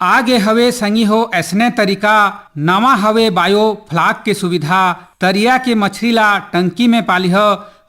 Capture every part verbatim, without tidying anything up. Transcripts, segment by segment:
आगे हवे संगी हो ऐसने तरीका, नवा हवे बायो फ्लास्क के सुविधा। तरिया के मछरी ला टंकी में पालिह,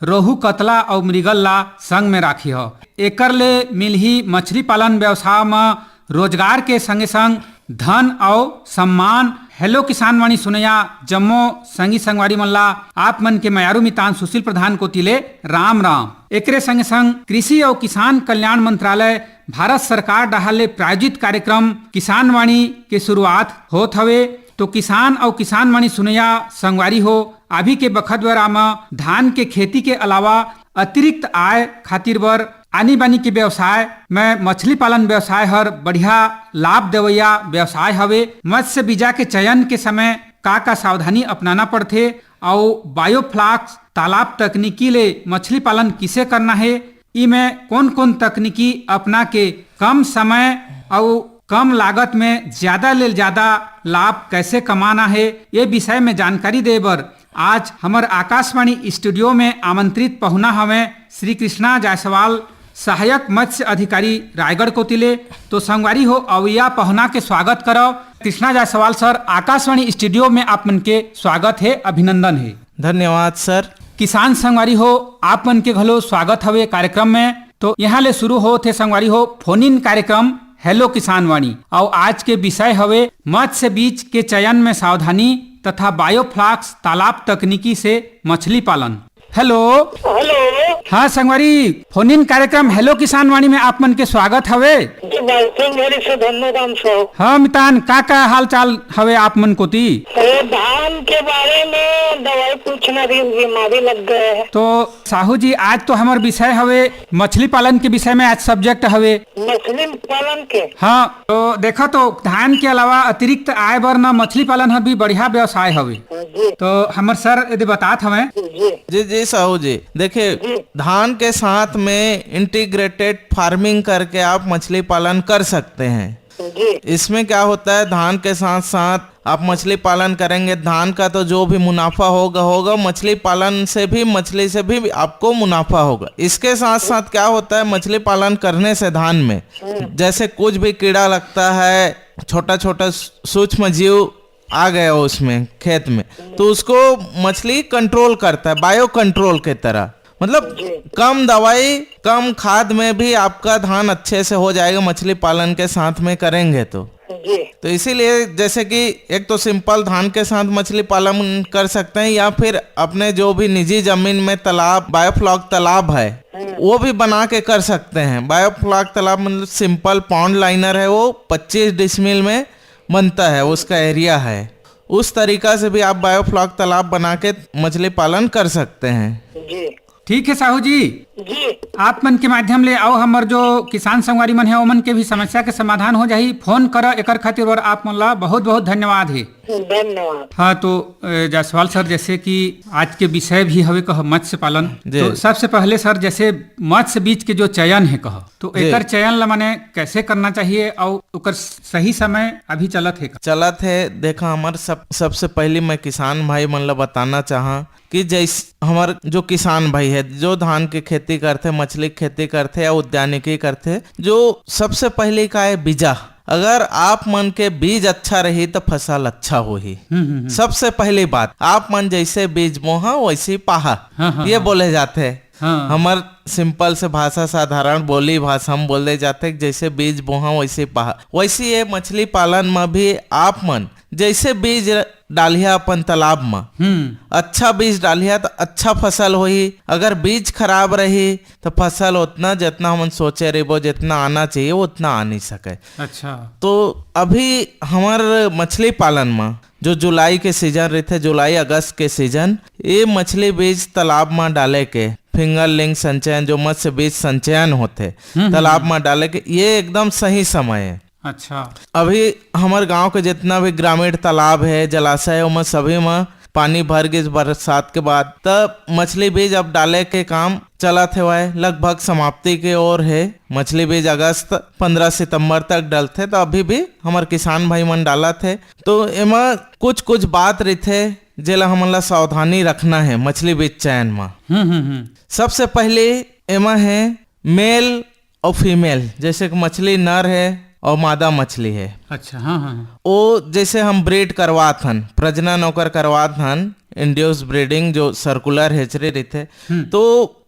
रोहू, कतला अउ मृगल ला संग में राखिह। एकर ले मिलही मछली पालन व्यवसाय म रोजगार के संगे संग धन अउ सम्मान। हेलो किसानवाणी सुनैया जम्मो संगी संगवारी मन ला आप मन के मयारू मितान सुशील प्रधान कोति ले राम राम। एकरे संगे संग कृषि अउ किसान कल्याण मंत्रालय भारत सरकार डहार ले प्रायोजित कार्यक्रम किसानवाणी के शुरुआत होत हवे। तो किसान अउ किसानवाणी सुनैया संगवारी हो, अभी के बखत बेरा म धान के खेती के अलावा अतिरिक्त आय खातिर बर आनी बानी के व्यवसाय में मछली पालन व्यवसाय हर बढ़िया लाभ देवैया व्यवसाय हवे। मत्स्य बीजा के चयन के समय का का सावधानी अपनाना पड़थे अउ बायोफ्लास्क तालाब तकनीकी ले मछली पालन किसे करना हे, इमे कोन-कोन तकनीकी अपना के कम समय अउ कम लागत में ज्यादा ले ज्यादा लाभ कैसे कमाना हे, ये विषय में जानकारी दे बर आज हमर आकाशवाणी स्टूडियो में आमंत्रित पहुना हवे श्री कृष्णा जायसवाल, सहायक मत्स्य अधिकारी रायगढ़ कोति ले। तो संगवारी हो, अवैया पहुना के स्वागत करव। कृष्णा जायसवाल सर, आकाशवाणी स्टूडियो में आप मन के स्वागत हे, अभिनंदन हे। धन्यवाद सर। किसान संगवारी हो, आप मन के घलो स्वागत हवे कार्यक्रम में। तो यहाँ ले शुरू होत हे संगवारी हो फोन इन कार्यक्रम हेलो किसानवाणी। अउ आज के विषय हवे मत्स्य बीज के चयन में सावधानी तथा बायोफ्लास्क तालाब तकनीकी से मछली पालन। हेलो। हेलो। हाँ संगवारी, फोन इन कार्यक्रम हेलो किसानवाणी में आप मन के स्वागत हवे। जी, बालसिंह हरी से धन्यवाद सर। हाँ मितान, का का हाल चाल हवे आप मन कोती? अरे, धान के बारे में दवाई पूछना थी, बीमारी लग गए है। तो साहू जी, आज तो हमर विषय हवे मछली पालन के विषय में, आज सब्जेक्ट हवे। मछली पालन के? हाँ, तो देखा तो धान के अलावा अतिरिक्त आय बर न मछली पालन हर भी बढ़िया व्यवसाय हवे। जी। तो हमर सर यदि बतात हवे। जी। जी, जी साहू जी, देखिए, जी। धान के साथ में इंटीग्रेटेड फार्मिंग करके आप मछली पालन कर सकते हैं। जी। इसमें क्या होता है, धान के साथ साथ आप मछली पालन करेंगे, धान का तो जो भी मुनाफा होगा, होगा, मछली पालन से भी, मछली से भी आपको मुनाफा होगा। इसके साथ साथ क्या होता है, मछली पालन करने से धान में हम्म। जैसे कुछ भी कीड़ा लगता है, छोटा छोटा सूक्ष्म जीव आ गया उसमें, खेत में, तो उसको मछली कंट्रोल करता है, बायो कंट्रोल की तरह। मतलब, जी। कम दवाई, कम खाद में भी आपका धान अच्छे से हो जाएगा, मछली पालन के साथ में करेंगे तो। जी। तो इसीलिए जैसे कि एक तो सिंपल धान के साथ मछली पालन कर सकते हैं, या फिर अपने जो भी निजी जमीन में तालाब, बायोफ्लॉक तालाब है, हम्म। वो भी बना के कर सकते हैं। बायोफ्लॉक तालाब मतलब सिंपल पॉन्ड लाइनर है, वो पच्चीस डिसमिल में बनता है, उसका एरिया है। उस तरीका से भी आप बायोफ्लॉक तालाब बना के मछली पालन कर सकते हैं। जी। ठीक है साहू जी। जी। आप मन के माध्यम ले अउ हमर जो किसान संगवारी मन है, ओमन के भी समस्या के समाधान हो जाही। फोन करा एकर खातिर और आप मन ला बहुत बहुत धन्यवाद है। धन्यवाद। हाँ, तो, अ, जायसवाल सर, जैसे कि आज के विषय भी हवे कह मत्स्य पालन, जी। तो सबसे पहले सर, जैसे मत्स्य बीज के जो चयन है कह, तो जी। एकर चयन ला माने कैसे करना चाहिए और ओकर सही समय अभी चलत है का? चलत है, देखा, हमर सब, सबसे पहली मैं किसान भाई मन ला बताना चाहा कि जैस-, हमर जो किसान भाई है, जो धान के खेती करथे, मछली के खेती करथे या उद्यानिकी करथे, जो सबसे पहली का है बीजा। अगर आप मन के बीज अच्छा रही तो फसल अच्छा होही। हम्म, हम्म, हम्म। सबसे पहली बात, आप मन जैसे बीज बोहा वैसे पाहा, हाँ, हाँ, ये हाँ। बोले जाते हैं। हाँ। हमर सिंपल से भाषा, साधारण बोली भाषा हम बोले जाते हैं कि जैसे बीज बोहा वैसे पाहा। वैसे ये मछली पालन में भी आप मन जैसे बीज डालिया अपन तालाब म, हम्म। अच्छा बीज डालिया त अच्छा फसल होही। अगर बीज खराब रही त फसल ओतना, जितना हमन सोचे रहिबो, जितना आना चाहिए, उतना आ नहीं सके। अच्छा। तो अभी हमर मछली पालन म जो जुलाई के सीजन रहिथे, जुलाई अगस्त के सीजन, ये मछली बीज तालाब म डाले के, फिंगरलिंग संचयन, जो मत्स्य बीज संचयन होथे, हम्म, हम्म, तालाब हम्म। म डाले के, ये एकदम सही समय है। अच्छा। अभी हमर गांव के जितना भी ग्रामीण तालाब है, जलाशय है, ओमा सभी म पानी भर गिस बरसात के बाद, त मछली बीज अब डाले के काम चलत हेवय, लगभग समाप्ति के ओर है। मछली बीज अगस्त, पंद्रह सितंबर तक डलथे, त अभी भी हमर किसान भाई मन डालत हे। तो एमा कुछ कुछ बात रहिथे, जेला हमन ला सावधानी रखना है मछली बीज चयन म। हम्म, हम्म, हम्म। सबसे पहले एमा है मेल और फीमेल, जैसे कि मछली नर है और मादा मछली है। अच्छा, हाँ, हाँ, हाँ। ओ जैसे हम ब्रीड करवात हन, प्रजनन ओकर करवात हन, इंड्यूस ब्रीडिंग जो सर्कुलर हेचरी रहिथे, हम्म। तो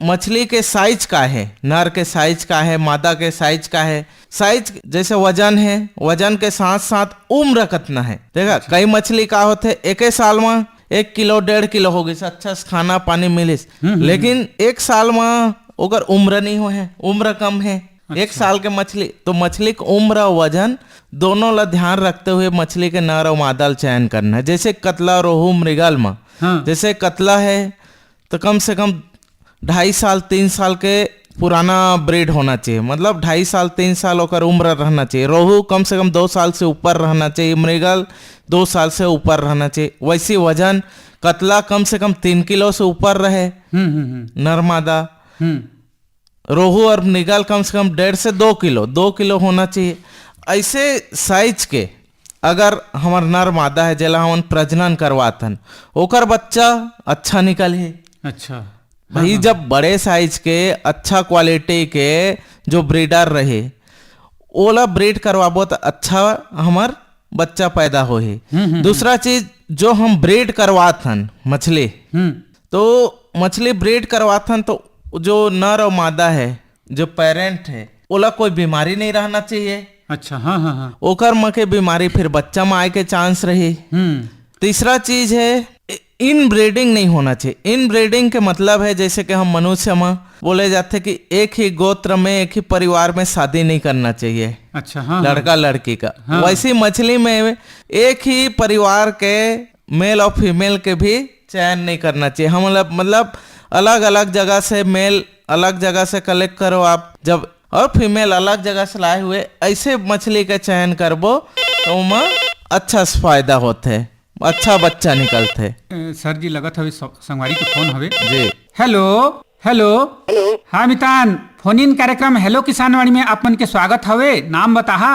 मछली के साइज का है, नर के साइज का है, मादा के साइज का है, साइज जैसे वजन है, वजन के साथ साथ उम्र कतना है। देखा, अच्छा। कई मछली का होथे, एके साल में एक किलो, डेढ़ किलो हो गइस, अच्छा से खाना पानी मिलिस, हम्म, हम्म, लेकिन एक साल में ओकर उम्र नहीं हो है, उम्र कम है। एक अच्छा। साल के मछली, तो मछली के उम्र और वजन दोनों ला ध्यान रखते हुए मछली के नर और मादा ला चयन करना है। जैसे कतला, रोहू, मृगल में, हाँ। जैसे कतला है, तो कम से कम ढाई साल, तीन साल के पुराना ब्रीड होना चाहिए, मतलब ढाई साल, तीन साल ओकर उम्र रहना चाहिए। रोहू कम से कम दो साल से ऊपर रहना चाहिए, मृगल दो साल से ऊपर रहना चाहिए। वैसे वजन कतला कम से कम तीन किलो से ऊपर रहे, हम्म, हम्म, हम्म। नर मादा। हम्म। रोहू और मृगल कम से कम डेढ़ से दो किलो, दो किलो होना चाहिए। ऐसे साइज के अगर हमर नर मादा है, जेला हमन प्रजनन करवाथन, ओकर बच्चा अच्छा निकलही। अच्छा। भाई, हाँ, हाँ। जब बड़े साइज के, अच्छा क्वालिटी के जो ब्रीडर रहे, ओला ब्रीड करवाबो, त अच्छा हमर बच्चा पैदा होही। हम्म, हम्म, दूसरा हम्म। चीज, जो हम ब्रीड करवात हन मछली, हम्म। तो मछली ब्रीड करवात हन, तो जो नर और मादा है, जो पेरेंट है, ओला कोई बीमारी नहीं रहना चाहिए। अच्छा, हाँ, हाँ, हाँ। ओकर म के बीमारी फिर बच्चा म आए के चांस रही। हम्म। तीसरा चीज है, इ-, इनब्रीडिंग नहीं होना चाहिए। इनब्रीडिंग के मतलब है, जैसे कि हम मनुष्य म बोले जाथे कि एक ही गोत्र में, एक ही परिवार में शादी नहीं करना चाहिए। अच्छा, हाँ, हाँ। लड़का लड़की का। हाँ। वैसे ही मछली में एक ही परिवार के मेल और फीमेल के भी चयन नहीं करना चाहिए। हम मतलब, मतलब अलग-अलग जगह से मेल अलग जगह से कलेक्ट करो आप, जब और फीमेल अलग जगह से लाए हुए ऐसे मछली के चयन करबो, तो ओमा अच्छा से फायदा होथे, अच्छा बच्चा निकलथे। ए, सर जी, लगत हवे स-, संगवारी के फोन हवे। जी। Hello, hello. हेलो। हाँ मितान, फोन इन कार्यक्रम हेलो किसानवाणी में आप मन के स्वागत हवे। नाम बताहा।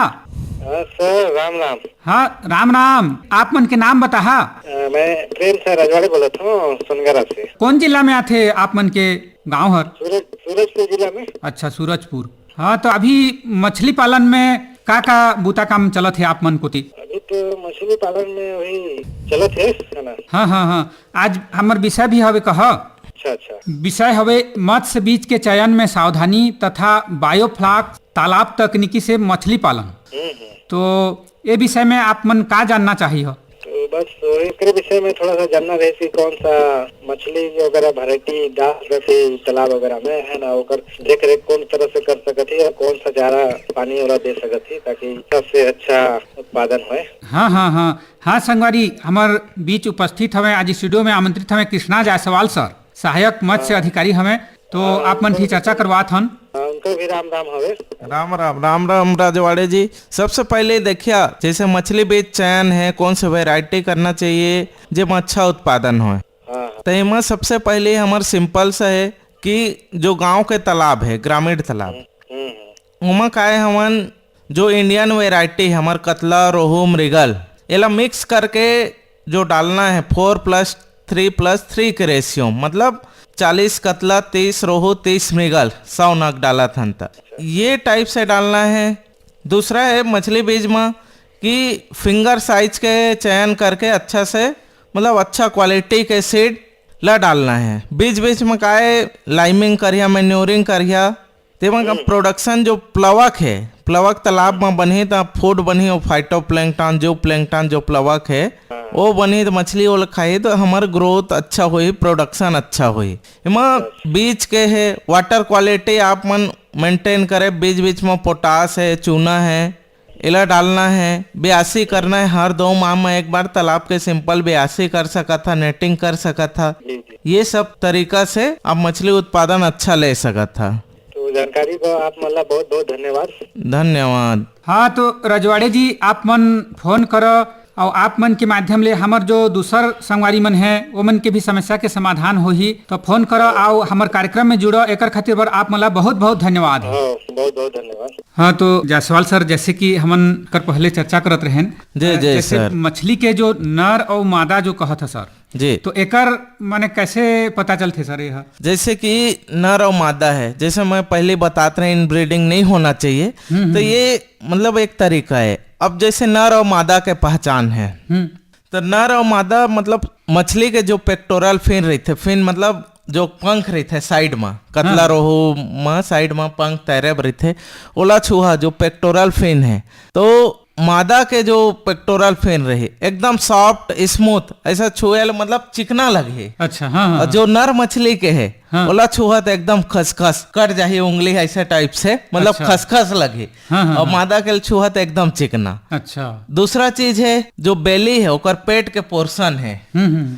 हाँ सर, राम राम। हाँ, राम राम। आप मन के नाम बताहा। अ, मैं प्रेम सिंह रजवाड़े बोलत हूँ, सोनगरा से। कौन जिला में आथे आप मन के गांव हर? सूरज, सूरजपुर जिला में। अच्छा, सूरजपुर। हाँ, तो अभी मछली पालन में का-का बूता काम चलत हे आप मन कोती? अभी तो मछली पालन में वही चलत हे, है ना? हाँ, हाँ, हाँ। आज हमर विषय भी हवे कहा। अच्छा, अच्छा। विषय हवे मत्स्य बीज के चयन में सावधानी तथा बायोफ्लॉक तालाब तकनीकी से मछली पालन। हम्म, हम्म। तो ये विषय में आप मन का जानना चाहिए हो? तो बस एकरे विषय में थोड़ा सा जानना रहे कि कौन सा मछली वगैरह वैरायटी डाल सकत हे तालाब वगैरह में, है ना, ओकर देख रेख कौन तरह से कर सकत हे और कौन सा चारा पानी वाला दे सकत हे ताकि सबसे अच्छा उत्पादन होए। हाँ, हाँ, हाँ। हाँ संगवारी, हमर बीच उपस्थित हवे, आज स्टूडियो में आमंत्रित हवे कृष्णा जायसवाल सर, सहायक मत्स्य अधिकारी हवे, तो आप मन भी चर्चा करवात हन। हाँ, उनका भी राम राम हवे। राम राम, राम राम राजवाड़े जी। सबसे पहले देखिया, जैसे मछली बीज चयन है, कौन से वैरायटी करना चाहिए, जेमा अच्छा उत्पादन होए। हाँ, हाँ। तो एमा सबसे पहले हमर सिंपल सा है कि जो गांव के तालाब है, ग्रामीण तालाब, हम्म, हम्म। ओमा काय हमन जो इंडियन वैरायटी हमर कतला, रोहू, मृगल, एला मिक्स करके जो डालना है, four plus three plus three के रेशियो, मतलब चालीस कतला, तीस रोहू, तीस मृगल, सौ नग डालत हन त ये टाइप से डालना है। दूसरा है मछली बीज में कि फिंगर साइज के चयन करके अच्छा से, मतलब अच्छा क्वालिटी के सीड ला डालना है। बीच बीच में काय लाइमिंग करिया, मैन्योरिंग करिया, तेमा का हम्म। प्रोडक्शन जो प्लवक है, प्लवक तालाब में बनही त फूड बनही, और फाइटोप्लैंक्टन, जो प्लैंक्टन जो प्लवक है, हाँ। वो बनही त मछली वो खाही त हमर ग्रोथ अच्छा होही, प्रोडक्शन अच्छा होही। एमा अच्छा। बीच के है, वाटर क्वालिटी आप मन मेंटेन करे, बीच बीच में पोटास है, चूना है, एला डालना है, बियासी करना है, हर दो माह में एक बार तालाब के सिंपल बियासी कर सकत हा, नेटिंग कर सकत हा। जी, जी। ये सब तरीका से आप मछली उत्पादन अच्छा ले सकत हा। तो जानकारी बर आप मन ला बहुत बहुत धन्यवाद। धन्यवाद। हाँ, तो रजवाड़े जी, आप मन फोन करो और आप मन के माध्यम ले हमर जो दूसर संगवारी मन हैं, वो मन के भी समस्या के समाधान होही, तो फोन करो और हमर कार्यक्रम में जुड़ो। एकर खातिर बर आप मन ला बहुत बहुत धन्यवाद। हाँ, बहुत बहुत धन्यवाद। हाँ, तो जायसवाल सर, जैसे कि हमन कर पहले चर्चा करत रहेन, जी, अ, जी, जैसे सर। मछली के जो नर और मादा जो कहत है सर, जी। तो एकर माने कैसे पता चलथे सर, ये ह? जैसे कि नर और मादा है, जैसे मैं पहले बतात रहे, इनब्रीडिंग नहीं होना चाहिए। हम्म, तो हम्म। ये मतलब एक तरीका है। अब जैसे नर और मादा के पहचान है, हम्म। तो नर और मादा मतलब मछली के जो पेक्टोरल फिन रहिथे, फिन मतलब जो पंख रहिथे साइड में, कतला हाँ। रोहू में साइड में पंख तैरे बर रहिथे, ओला छुहा जो पेक्टोरल फिन है, तो मादा के जो पेक्टोरल फिन रही एकदम सॉफ्ट स्मूथ, ऐसा छुए ले मतलब चिकना लगे। अच्छा, हाँ, हाँ, और हाँ। जो नर मछली के है, हाँ। ओला छुहा तो एकदम खसखस कट जाही उंगली ऐसे टाइप से, मतलब अच्छा। खसखस लगे। हाँ, हाँ, और हाँ। मादा के छुहा तो एकदम चिकना। अच्छा। दूसरा चीज है जो बेली है, ओकर पेट के पोर्शन है। हम्म, हम्म।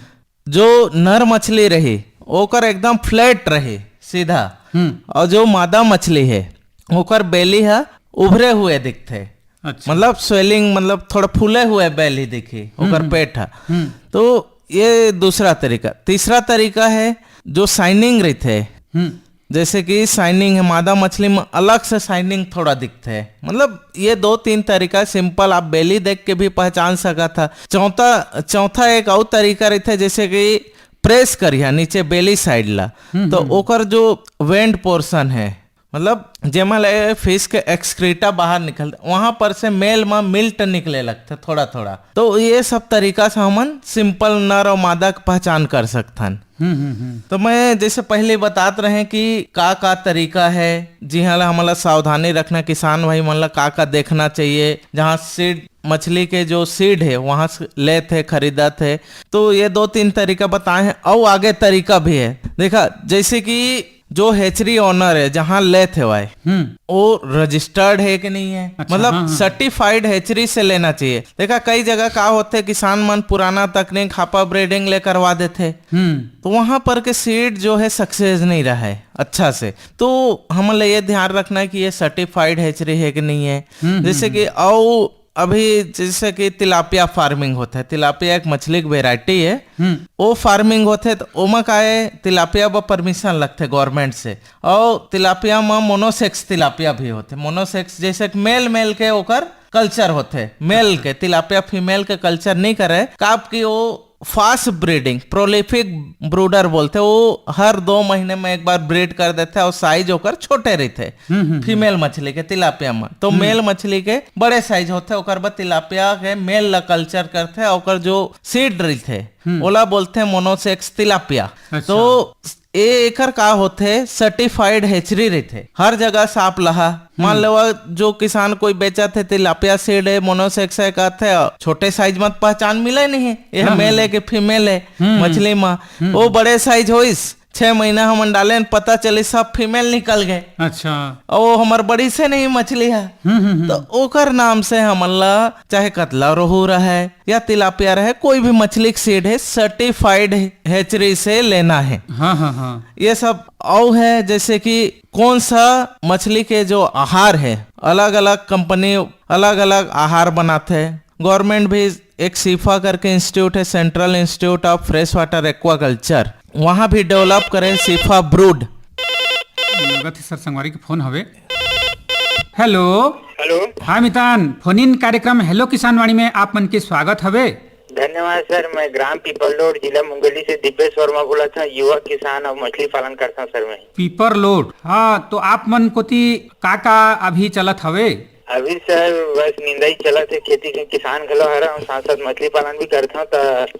जो नर मछली रही ओकर एकदम फ्लैट रही, सीधा। हम्म। और जो मादा मछली है ओकर बेली है उभरे हुए दिखथे। अच्छा। मतलब स्वेलिंग, मतलब थोड़ा फूले हुए बेली दिखी हम्म, ओकर हम्म। पेट है। हम्म। तो ये दूसरा तरीका। तीसरा तरीका है जो शाइनिंग रहिथे। हम्म। जैसे कि शाइनिंग है, मादा मछली में अलग से शाइनिंग थोड़ा दिखथे। मतलब ये दो तीन तरीका सिंपल, आप बेली देख के भी पहचान सकत ह। चौथा, चौथा एक और तरीका रहिथे, जैसे कि प्रेस करिहा नीचे बेली साइड ला, हम्म, तो हम्म। ओकर जो वेंट पोर्शन है, मतलब जेमा ले फिश के एक्सक्रीटा बाहर निकल, वहां पर से मेल में मिल्ट निकले लगथे थोड़ा थोड़ा। तो ये सब तरीका से हमन सिंपल नर और मादा के पहचान कर सकथन। हम्म, हम्म, हम्म। तो मैं जैसे पहले बतात रहे कि का का तरीका है, जिहां ला हमन ला सावधानी रखना, किसान भाई मन ला का का देखना चाहिए, जहां सीड, मछली के जो सीड है वहां से लेत है, खरीदत है। तो ये दो तीन तरीका बताए हैं, और आगे तरीका भी है। देखा, जैसे कि जो हेचरी ओनर है जहां लेत है भाई, हम्म। वो रजिस्टर्ड है कि नहीं है, अच्छा, मतलब हाँ, हाँ। सर्टिफाइड हेचरी से लेना चाहिए। देखा, कई जगह का होथे, किसान मन पुराना तकनीक हापा ब्रीडिंग ले करवा देथे, हम्म। तो वहां पर के सीड जो है सक्सेस नहीं रहा है अच्छा से। तो हमन ला ये ध्यान रखना है कि ये सर्टिफाइड हेचरी है कि नहीं है। हम्म, हम्म, जैसे कि हम्म। अउ अभी जैसे कि तिलापिया फार्मिंग होता है, तिलापिया एक मछली की वेराइटी है, हम्म। वो फार्मिंग होते तो ओमा का है, तिलापिया बर परमिशन लगथे गवर्नमेंट से। और तिलापिया में मोनोसेक्स तिलापिया भी होते, मोनोसेक्स जैसे कि मेल मेल के ओकर कल्चर होते, मेल अच्छा। के, तिलापिया फीमेल के कल्चर नहीं करे, काब कि वो फास्ट ब्रीडिंग, प्रोलिफिक ब्रूडर बोलते, वो हर दो महीने में एक बार ब्रीड कर देते और साइज ओकर छोटे रहते। हम्म, हम्म, हम्म। फीमेल मछली के, तिलापिया में तो हम्म। मेल मछली के बड़े साइज होते, ओकर बाद तिलापिया के मेल ला कल्चर करते, ओकर जो सीड रहते, हम्म। ओला बोलते मोनोसेक्स तिलापिया। अच्छा। तो ए, एकर का होथे, सर्टिफाइड हेचरी रहिथे, हर जगह साफ लहा। मान हम्म। लेवा, जो किसान कोई बेचत हे, तिलापिया सीड है, मोनोसेक्स है, कहथे, छोटे साइज में तो पहचान मिले नहीं है, ये हाँ, मेल हाँ, है कि फीमेल है हम्म। मछली में। हम्म। वो बड़े साइज होइस, छह महीना हमन डालेन, पता चली सब फीमेल निकल गए। अच्छा। और वो हमर बड़ी से नहीं मछली है। हम्म, हम्म, हम्म। तो ओकर नाम से हमन ला चाहे कतला रोहू रहे या तिलापिया रहे, कोई भी मछली के सीड है, सर्टिफाइड हेचरी से लेना है। हाँ, हाँ, हाँ। ये सब अउ है, जैसे कि कौन सा मछली के जो आहार है, अलग-अलग कंपनी अलग-अलग आहार बनाथे। गवर्नमेंट भी एक सीफा करके इंस्टीट्यूट है, central institute of fresh water aquaculture, वहाँ भी डेवलप करे सीफा ब्रूड। लगत है सर संगवारी के फोन हवे। हेलो। हेलो। हाँ मितान, फोन इन कार्यक्रम हेलो किसान वाणी में आप मन के स्वागत हवे। धन्यवाद सर, मैं ग्राम पीपललोड, जिला मुंगेली से दिव्येश वर्मा बोलत हूँ, युवा किसान और मछली पालन करता हूँ सर मैं। पीपललोड, हाँ, तो आप मन कोती का का अभी चलत हवे? अभी सर बस निंदाई चलत है, खेती के किसान घलो हरा हूँ, साथ साथ मछली पालन भी करता हूँ। तो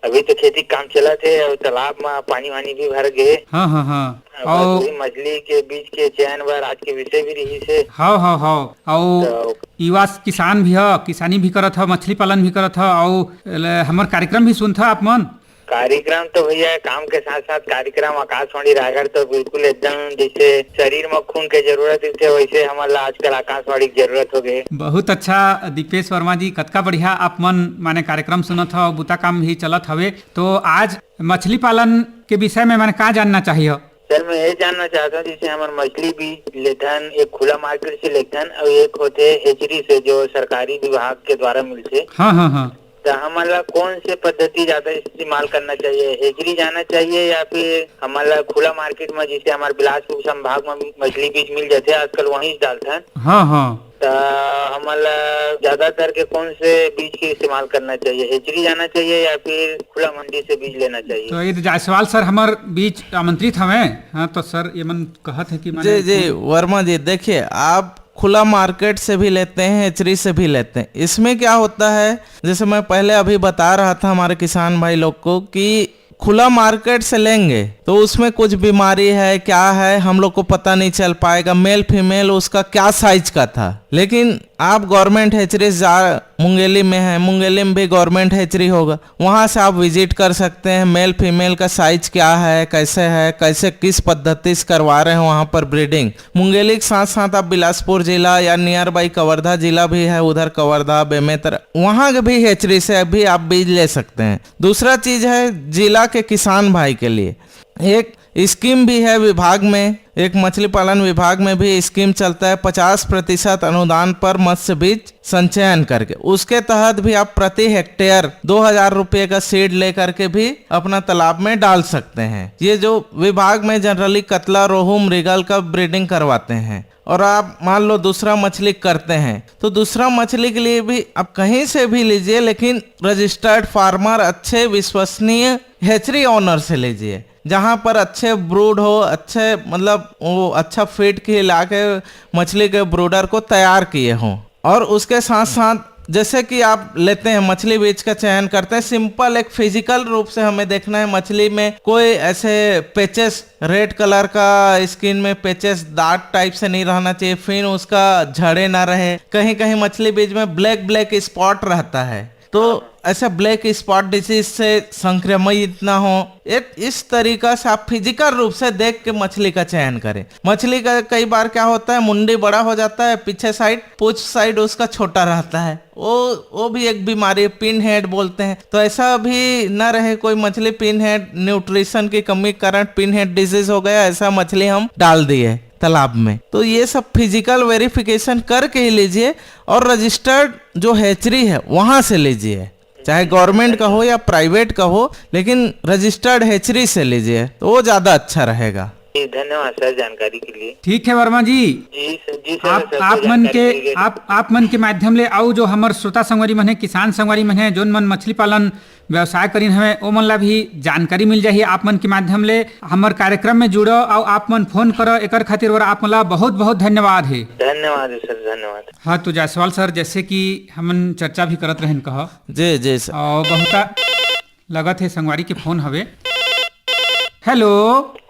अभी तो खेती के काम चलत है और तालाब में पानी वानी भी भर गए। हाँ, हाँ, हाँ। बस और वही मछली के बीज के चयन बर आज के विषय भी रही से। हाँ, हाँ, हाँ। और तो युवा किसान भी ह, किसानी भी करत ह, मछली पालन भी करत ह, अउ ल-, हमर कार्यक्रम भी सुनत ह आप मन? कार्यक्रम तो भैया, काम के साथ साथ कार्यक्रम आकाशवाणी रायगढ़ तो बिल्कुल एकदम जैसे शरीर में खून के जरूरत होथे, वैसे हमन ला आजकल आकाशवाणी के जरूरत हो गए। बहुत अच्छा दीपेश वर्मा जी, कतका बढ़िया आप मन माने कार्यक्रम सुनत ह, बुता काम भी चलत हवे। तो आज मछली पालन के विषय में माने का जानना चाहिए? सर, मैं ये जानना चाहता हूँ, जैसे हमर मछली बीज लेथन, एक खुला मार्केट से लेथन और एक होते हेचरी से, जो सरकारी विभाग के द्वारा मिलते। हाँ, हाँ, हाँ। तो हमन ला कौन से पद्धति ज्यादा इस्तेमाल करना चाहिए, हेचरी जाना चाहिए या फिर हमन ला खुला मार्केट में, जैसे हमारे बिलासपुर संभाग में मछली बीज मिल जाते हैं आजकल, वहीं से डालथन? हाँ, हाँ। तो हमन ला ज्यादातर के कौन से बीज के इस्तेमाल करना चाहिए, हेचरी जाना चाहिए या फिर खुला मंडी से बीज लेना चाहिए? तो ये तो जायसवाल सर हमार बीच आमंत्रित हवे। हाँ, तो सर ये मन कहत है कि माने जी जी, वर्मा जी, देखिए, आप खुला मार्केट से भी लेते हैं, हेचरी से भी लेते हैं। इसमें क्या होता है, जैसे मैं पहले अभी बता रहा था हमारे किसान भाई लोग को कि खुला मार्केट से लेंगे तो उसमें कुछ बीमारी है, क्या है, हम लोग को पता नहीं चल पाएगा, मेल फीमेल उसका क्या साइज का था। लेकिन आप गवर्नमेंट हेचरी जा, मुंगेली में है, मुंगेली में भी गवर्नमेंट हेचरी होगा, वहाँ से आप विजिट कर सकते हैं, मेल फीमेल का साइज क्या है, कैसे है, कैसे किस पद्धति से करवा रहे हैं वहाँ पर ब्रीडिंग। मुंगेली के साथ साथ आप बिलासपुर जिला या नियर बाई कवर्धा जिला भी है, उधर कवर्धा, बेमेतरा, वहाँ के भी हेचरी से भी आप बीज ले सकते हैं। दूसरा चीज है जिला के किसान भाई के लिए एक स्कीम भी है विभाग में, एक मछली पालन विभाग में भी स्कीम चलता है, पचास प्रतिशत अनुदान पर मत्स्य बीज संचयन करके, उसके तहत भी आप प्रति हेक्टेयर दो हजार रुपये का सीड लेकर के भी अपना तालाब में डाल सकते हैं। ये जो विभाग में जनरली कतला, रोहू, मृगल का ब्रीडिंग करवाते हैं, और आप मान लो दूसरा मछली करते हैं, तो दूसरा मछली के लिए भी आप कहीं से भी लीजिए, लेकिन रजिस्टर्ड फार्मर, अच्छे विश्वसनीय हेचरी ओनर से लीजिए, जहाँ पर अच्छे ब्रूड हो, अच्छे, मतलब, वो अच्छा फीड खिला के मछली के ब्रूडर को तैयार किए हों। और उसके साथ साथ जैसे कि आप लेते हैं, मछली बीज का चयन करते हैं, सिंपल एक फिजिकल रूप से हमें देखना है मछली में कोई ऐसे पेचेस, रेड कलर का स्किन में पेचेस, दाग टाइप से नहीं रहना चाहिए, फिर उसका झड़े ना रहे। कहीं कहीं मछली बीज में ब्लैक ब्लैक स्पॉट रहता है, तो ऐसा ब्लैक स्पॉट डिजीज से संक्रमित ना हो। एक इस तरीका से आप फिजिकल रूप से देख के मछली का चयन करें। मछली का कई बार क्या होता है, मुंडी बड़ा हो जाता है, पीछे साइड, पूछ साइड उसका छोटा रहता है, वो वो भी एक बीमारी, पिन हेड बोलते हैं। तो ऐसा भी ना रहे कोई मछली पिन हेड, न्यूट्रिशन की कमी के कारण पिन हेड डिजीज हो गया, ऐसा मछली हम डाल दिए तालाब में। तो ये सब फिजिकल वेरिफिकेशन करके ही लीजिए, और रजिस्टर्ड जो हेचरी है वहां से लीजिए, चाहे गवर्नमेंट का हो या प्राइवेट का हो, लेकिन रजिस्टर्ड हेचरी से लीजिए तो वो ज्यादा अच्छा रहेगा। जी, धन्यवाद सर जानकारी के लिए। ठीक है वर्मा जी, जी सर, जी सर, आप सर, आप मन जानकारी के के लिए। आप आप मन के माध्यम ले अउ जो हमर श्रोता संगवारी मन है, किसान संगवारी मन है, जोन मन मछली पालन व्यवसाय करिन हवे, ओ मन ला भी जानकारी मिल जाही आप मन के माध्यम ले। हमर कार्यक्रम में जुड़ो अउ आप मन फोन करो, एकर खातिर बर आप मन ला बहुत बहुत धन्यवाद है। धन्यवाद है सर, धन्यवाद। हाँ, तो जायसवाल सर, जैसे कि हमन चर्चा भी करत रहन कहा, जी जी सर। और बहुता लगत है संगवारी के फोन हवे। हेलो।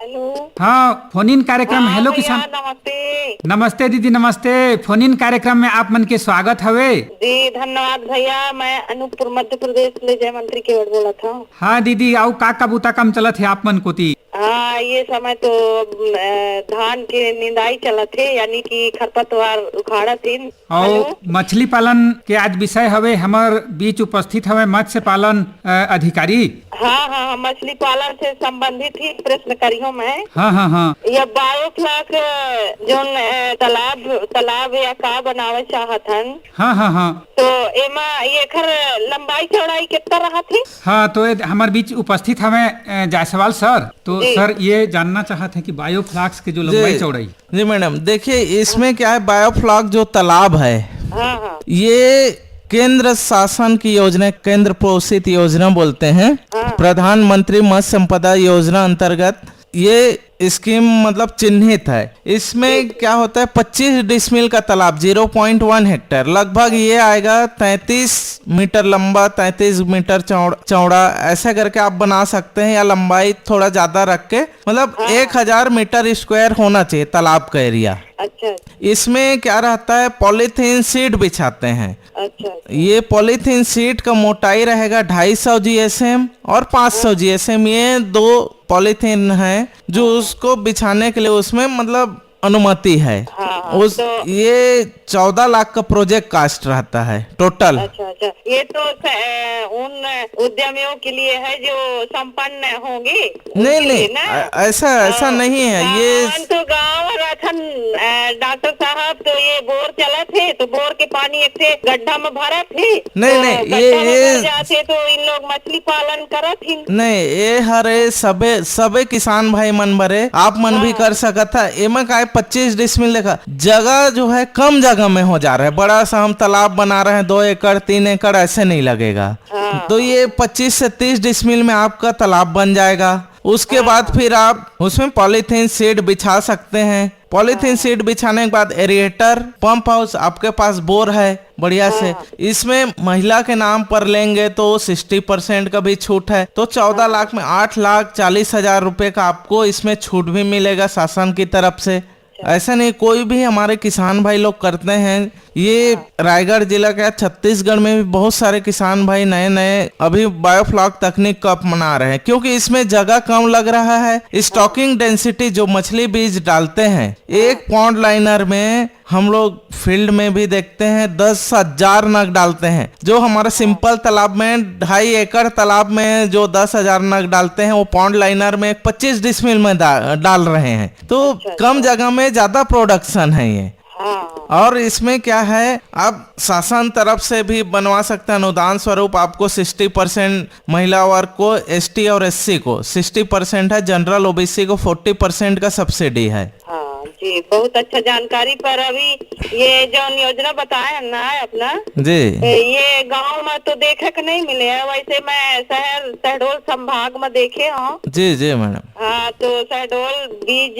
हेलो। हाँ, फोन इन कार्यक्रम। हाँ हेलो भैया, किसान। नमस्ते। नमस्ते दीदी, नमस्ते। फोन इन कार्यक्रम में आप मन के स्वागत हवे। जी धन्यवाद भैया, मैं अनूपपुर मध्य प्रदेश ले जय मंत्री केवट बोलत हूँ। हाँ दीदी, अउ का का बूता काम चलत है आप मन कोती? हाँ, ये समय तो अ, धान के निंदाई चलत है, यानी कि खरपतवार उखाड़त हिन। अउ हेलो। मछली पालन के आज विषय हवे, हमर बीच उपस्थित हवे मत्स्य पालन, अ, अधिकारी। हाँ, हाँ, हाँ, मछली पालन से संबंधित ही प्रश्न करियो मैं। हाँ, हाँ, हाँ। ये बायोफ्लॉक, अ, जोन, अ, तालाब, तालाब या का बनावे चाहत हन? हाँ, हाँ, हाँ। तो एमा एखर लंबाई चौड़ाई कितना रहत हे? हाँ, तो ये हमर बीच उपस्थित हवे, अ, जायसवाल सर। तो जी। सर, ये जानना चाहत है कि बायोफ्लॉक्स के जो जी। लंबाई चौड़ाई। जी मैडम, देखिए, इसमें क्या है, बायोफ्लॉक जो तालाब है, हाँ, हाँ। ये केंद्र शासन की योजना, केंद्र पोषित योजना बोलते हैं, हाँ। प्रधानमंत्री मत्स्य संपदा योजना अंतर्गत ये स्कीम, मतलब, चिन्हित है। इसमें जी। क्या होता है, पच्चीस डिसमिल का तालाब, ज़ीरो पॉइंट वन हेक्टेयर, लगभग ये आएगा तैंतीस मीटर लंबा, तैंतीस मीटर चौड़-, चौड़ा, ऐसा करके आप बना सकते हैं, या लंबाई थोड़ा ज्यादा रख के, मतलब, हाँ। एक हजार मीटर स्क्वायर होना चाहिए तालाब का एरिया। अच्छा। इसमें क्या रहता है, पॉलीथीन शीट बिछाते हैं। अच्छा, अच्छा। ये पॉलीथीन शीट का मोटाई रहेगा ढाई सौ जीएसएम और पाँच सौ जीएसएम, ये दो पॉलीथीन है जो हाँ। उसको बिछाने के लिए उसमें, मतलब, अनुमति है। हाँ, हाँ, उस तो ये चौदह लाख का प्रोजेक्ट कॉस्ट रहता है टोटल। अच्छा, अच्छा, ये तो स-, अ, उन उद्यमियों के लिए है जो संपन्न होंगे, नहीं, उनके लिए नहीं, ना? अ-, ऐसा, ऐसा और नहीं है, ये गाँव तो गाँव रथन, अ, डॉक्टर साहब, तो ये बोर चलत है, तो बोर के पानी एक ठे गड्ढा में भरत है, नहीं, तो नहीं, ये, गड्ढा में ये भर जाते, तो इन लोग मछली पालन करत ही। नहीं, ये हरे सबे, सबे किसान भाई मन बरे, आप मन भी हाँ। कर सकत है। एमा का है, पच्चीस डिसमिल, देखा, जगह जो है कम जगह में हो जा रहा है। बड़ा सा हम तालाब बना रहे हैं, दो एकड़, तीन एकड़, ऐसे नहीं लगेगा। हाँ। तो ये पच्चीस से तीस डिसमिल में आपका तालाब बन जाएगा। उसके हाँ। बाद फिर आप उसमें पॉलीथीन सीट बिछा सकते हैं। पॉलीथीन हाँ। सीट बिछाने के बाद एरिएटर, पंप हाउस, आपके पास बोर है बढ़िया से, हाँ। इसमें महिला के नाम पर लेंगे तो सिक्सटी परसेंट का भी छूट है। तो चौदह लाख में आठ लाख चालीस हजार रुपए का आपको इसमें छूट भी मिलेगा शासन की तरफ से। ऐसा नहीं, कोई भी हमारे किसान भाई लोग करते हैं। ये रायगढ़ जिला का, छत्तीसगढ़ में भी बहुत सारे किसान भाई नए नए अभी बायोफ्लॉक तकनीक को अपना रहे हैं, क्योंकि इसमें जगह कम लग रहा है। स्टॉकिंग डेंसिटी, जो मछली बीज डालते हैं एक पॉन्ड लाइनर में, हम लोग फील्ड में भी देखते हैं, दस हजार नग डालते हैं। जो हमारा सिंपल तालाब में, ढाई एकड़ तालाब में जो दस हजार नग डालते हैं, वो पॉन्ड लाइनर में पच्चीस डिसमिल में डा-, डाल रहे हैं। तो अच्छा, कम अच्छा। जगह में ज्यादा प्रोडक्शन है ये। हाँ। और इसमें क्या है, आप शासन तरफ से भी बनवा सकते हैं, अनुदान स्वरूप आपको सिक्सटी परसेंट महिला वर्ग को, एसटी और एससी को सिक्सटी परसेंट है, जनरल, ओबीसी को फोर्टी परसेंट का सब्सिडी है। हाँ जी, बहुत अच्छा जानकारी। पर अभी ये जौन योजना बताए हैं ना अपना, जी। ये गांव में तो देखे के नहीं मिले है, वैसे मैं शहर, शहडोल संभाग में देखे हूँ। जी, जी मैडम। हाँ, तो शहडोल बीज,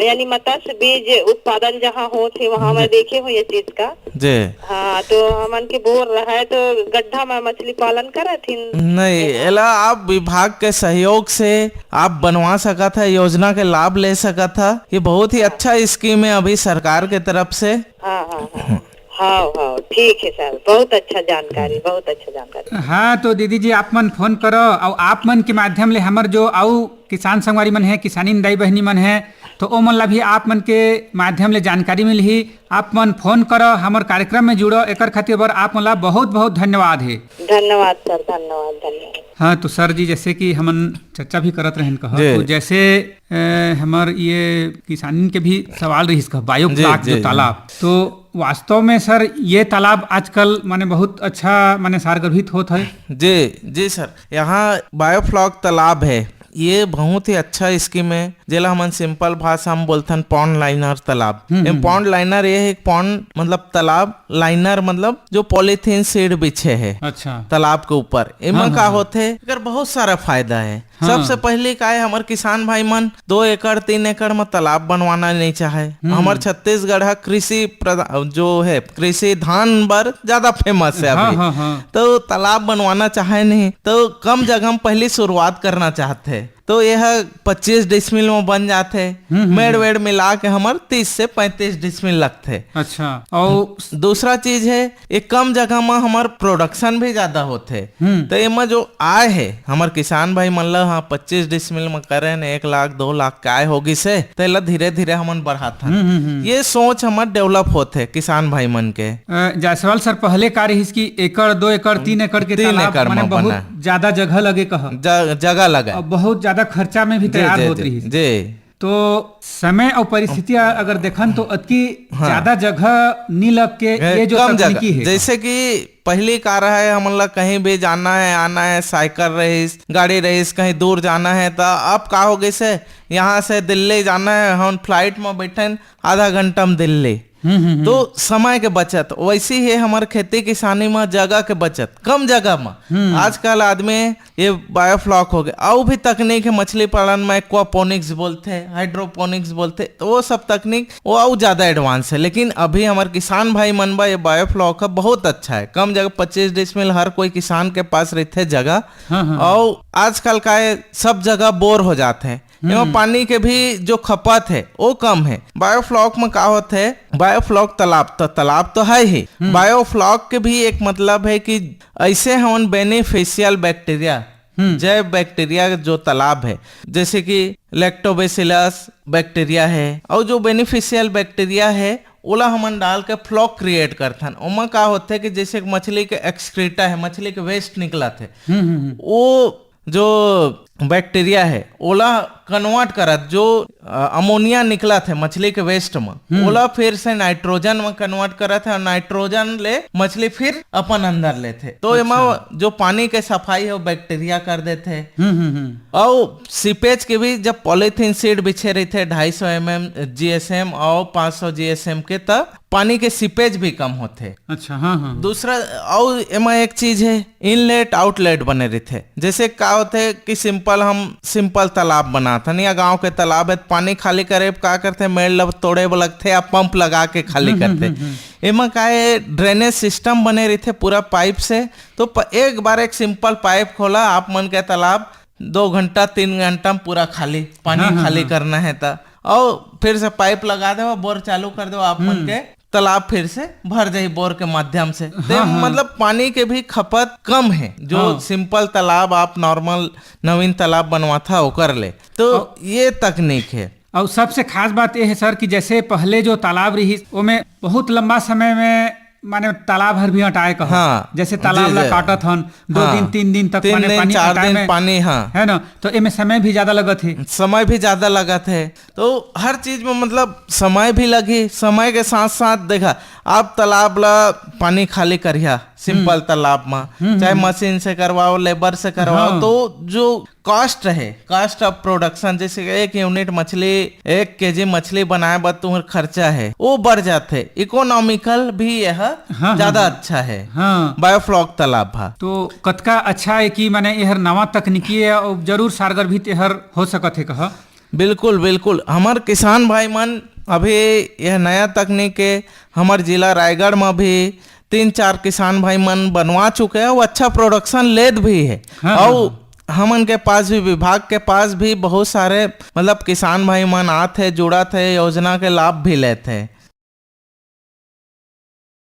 यानी मत्स्य बीज उत्पादन जहाँ होत हे, वहाँ मैं जी। देखे हूँ ये चीज का। जी। हाँ, तो हमन के बोर रहे तो गड्ढा में मछली पालन करत हिन। नहीं, ऐसा। एला आप विभाग के सहयोग से आप बनवा सकत है, योजना के लाभ ले सकत है। ये बहुत ही हाँ। अच्छा स्कीम है अभी सरकार के तरफ से। हाँ, हाँ, हाँ। हाँ, हाँ, ठीक है सर, बहुत अच्छा जानकारी, बहुत अच्छा जानकारी। हाँ, तो दीदी जी, आप मन फोन करो और आप मन के माध्यम ले हमर जो अउ किसान संगवारी मन है, किसानी दाई बहिनी मन है, तो ओ मन ला भी आप मन के माध्यम ले जानकारी मिलही। आप मन फोन करो, हमर कार्यक्रम में जुड़ो, एकर खातिर बर आप मन ला बहुत बहुत धन्यवाद है। धन्यवाद सर, धन्यवाद, धन्यवाद। हाँ, तो सर जी, जैसे कि हमन चर्चा भी करत रहन कहा, जी। तो जैसे, अ, हमर ये किसानी के भी सवाल रहिस कहा, बायो जी, फ्लाक जी, जो जी। तालाब, तो वास्तव में सर, ये तालाब आजकल माने बहुत अच्छा माने सारगर्भित होत है। जी, जी सर, यहाँ बायोफ्लॉक तालाब है, ये बहुत ही अच्छा स्कीम है, जेला हमन सिंपल भाषा में बोलथन पॉन्ड लाइनर तालाब। हम्म, ये हम्म, पॉन्ड हम्म। लाइनर, ये है एक पॉन्ड मतलब तालाब, लाइनर मतलब जो पॉलीथीन सीट बिछे है अच्छा। तालाब के ऊपर। एमा हाँ, का हाँ, हाँ। होथे, एकर बहुत सारा फायदा है। हाँ। सबसे पहले का है, हमर किसान भाई मन दो एकड़, तीन एकड़ में तालाब बनवाना नहीं चाहे। हम्म। हमर छत्तीसगढ़ ह कृषि प्रधा-, जो है, कृषि धान बर ज्यादा फेमस है हाँ, अभी। हाँ, हाँ। तो तालाब बनवाना चाहे नहीं, तो कम जगह में पहली शुरुआत करना चाहते हैं। तो यह पच्चीस डिसमिल में बन जाथे। हम्म, हम्म, मेड़ हम्म। वेड़ मिला के हमर तीस से पैंतीस डिसमिल लगथे। अच्छा, और दूसरा चीज है, ये कम जगह में हमर प्रोडक्शन भी ज्यादा होथे। हम्म। तो एमा जो आय है, हमर किसान भाई मन ल, हाँ, पच्चीस डिसमिल में करे ने, एक लाख, दो लाख के आय होगिस हे, तो एला धीरे-धीरे हमन बढ़ाथन। हम्म, हम्म, हम्म। ये सोच हमर डेवलप होथे किसान भाई मन के। अ, जायसवाल सर, पहले का रहिस कि एकड़, दो एकड़, तीन एकड़ के तीन तालाब, एकड़ माने में बहुत बना। ज्यादा जगह लगे कह। ज-, जगह लगे। और बहुत ज्यादा खर्चा में भी जी, तैयार जी, होत जी, रहिस। जी। तो समय और परिस्थिति अगर देखन तो अतकी हाँ। ज्यादा जगह नी लग के ए, ये जो कम तकनीकी जगह, है। जैसे कि पहली का रहा है, हमन ला कहीं भी जाना है, आना है, साइकिल रहिस, गाड़ी रहिस, कहीं दूर जाना है, तो अब का हो गइस हे, यहाँ से दिल्ली जाना है, हम फ्लाइट में बैठन, आधा घंटा में दिल्ली। हम्म, हम्म, हम्म। तो समय के बचत, वैसे ही हमर खेती किसानी में जगह के बचत, कम जगह में। हम्म। आजकल आदमी ये बायोफ्लॉक हो गए, अउ भी तकनीक है मछली पालन में, एक्वापोनिक्स बोलते हैं, हाइड्रोपोनिक्स बोलते हैं, तो वो सब तकनीक वो अउ ज्यादा एडवांस है। लेकिन अभी हमर किसान भाई मन बर ये बायोफ्लॉक है, बहुत अच्छा है। कम जगह, पच्चीस डिसमिल हर कोई किसान के पास रहिथे जगह। हाँ, हाँ। अउ आजकल का है, सब जगह बोर हो जाते हैं। हम्म। एमा पानी के भी जो खपत है, वो कम है। बायोफ्लॉक में का होत है, बायोफ्लॉक तालाब, तो तालाब तो है ही। हम्म। बायोफ्लॉक के भी एक मतलब है कि ऐसे हमन बेनिफिशियल बैक्टीरिया, हम्म। जैव बैक्टीरिया जो तालाब है, जैसे कि लैक्टोबैसिलस बैक्टीरिया है, और जो बेनिफिशियल बैक्टीरिया है, ओला हमन डाल के फ्लॉक क्रिएट करथन। ओमा का होथे कि जैसे एक मछली के एक्सक्रीटा है, मछली के वेस्ट निकलत है, हम्म, हम्म, हम्म। वो जो बैक्टीरिया है, ओला कन्वर्ट करत, जो अ, अमोनिया निकलत है मछली के वेस्ट में, हम्म। ओला फिर से नाइट्रोजन में कन्वर्ट करत है और नाइट्रोजन ले मछली फिर अपन अंदर लेथे। तो एमा अच्छा। जो पानी के सफाई है, वो बैक्टीरिया कर देथे। हम्म, हम्म, हम्म। और सीपेज के भी, जब पॉलीथीन शीट बिछे रहिथे ढाई सौ एम एम जीएसएम और पाँच सौ जीएसएम के, तब पानी के सीपेज भी कम होथे। अच्छा, हाँ, हाँ। दूसरा, और एमा एक चीज है, इनलेट आउटलेट बने रहिथे। जैसे का होथे कि सिंपल, हम सिंपल तालाब बनाथन या गांव के तालाब है, पानी खाली करे बर का करथे, मेड़ ल तोड़े बर लगथे या पंप लगा के खाली हम्म, हम्म, करथे। हम्म, हम्म। एमा का है, ड्रेनेज सिस्टम बने रहिथे पूरा पाइप से, तो प-, एक बार एक सिंपल पाइप खोला, आप मन के तालाब दो घंटा, तीन घंटा में पूरा खाली, पानी हाँ, हाँ, खाली हाँ। करना है त, और फिर से पाइप लगा दे, बोर चालू कर दे, आप मन हम्म। के तालाब फिर से भर जाही बोर के माध्यम से। ते हाँ, हाँ। मतलब, पानी के भी खपत कम है, जो हाँ। सिंपल तालाब, आप नॉर्मल नवीन तालाब बनवाथा, ओकर ले। तो और ये तकनीक है। और सबसे खास बात ये है सर कि जैसे पहले जो तालाब रहिस, ओमे बहुत लंबा समय में माने तालाब हर भी अटाए कहो। हाँ। जैसे तालाब जी, ला जी। काटत हन, दो हाँ। दिन, तीन दिन तक तीन माने दिन, पानी चार पटाए दिन में, पानी, हाँ। है ना? तो एमे समय भी ज्यादा लगत है। समय भी ज्यादा लगत है। तो हर चीज में, मतलब, समय भी लगी, समय के साथ साथ देखा, आप तालाब ला पानी खाली करिहा, सिंपल हम्म। तालाब में, हम्म, चाहे हम्म। मशीन से करवाओ, लेबर से करवाओ, हाँ। तो जो कॉस्ट है, cost of production, जैसे कि एक यूनिट मछली, एक केजी मछली बनाए बर तुम्हार खर्चा है, वो बढ़ जाथे। इकोनॉमिकल भी यह हाँ, ज्यादा हाँ। अच्छा है। हाँ। बायोफ्लॉक तालाब भा। तो कतका अच्छा है कि माने यहर नवा तकनीकी है, और जरूर सारगर भी तेहर हो सकत है कहा। बिल्कुल, बिल्कुल। हमर किसान भाई मन अभी यह नया तकनीक के हमर जिला रायगढ़ में भी तीन चार किसान भाई मन बनवा चुके हैं, वो अच्छा प्रोडक्शन लेत भी है। हाँ, और हाँ, हाँ। हमन के पास भी, विभाग के पास भी बहुत सारे, मतलब, किसान भाई मन आत है, जुड़त है, योजना के लाभ भी लेत है।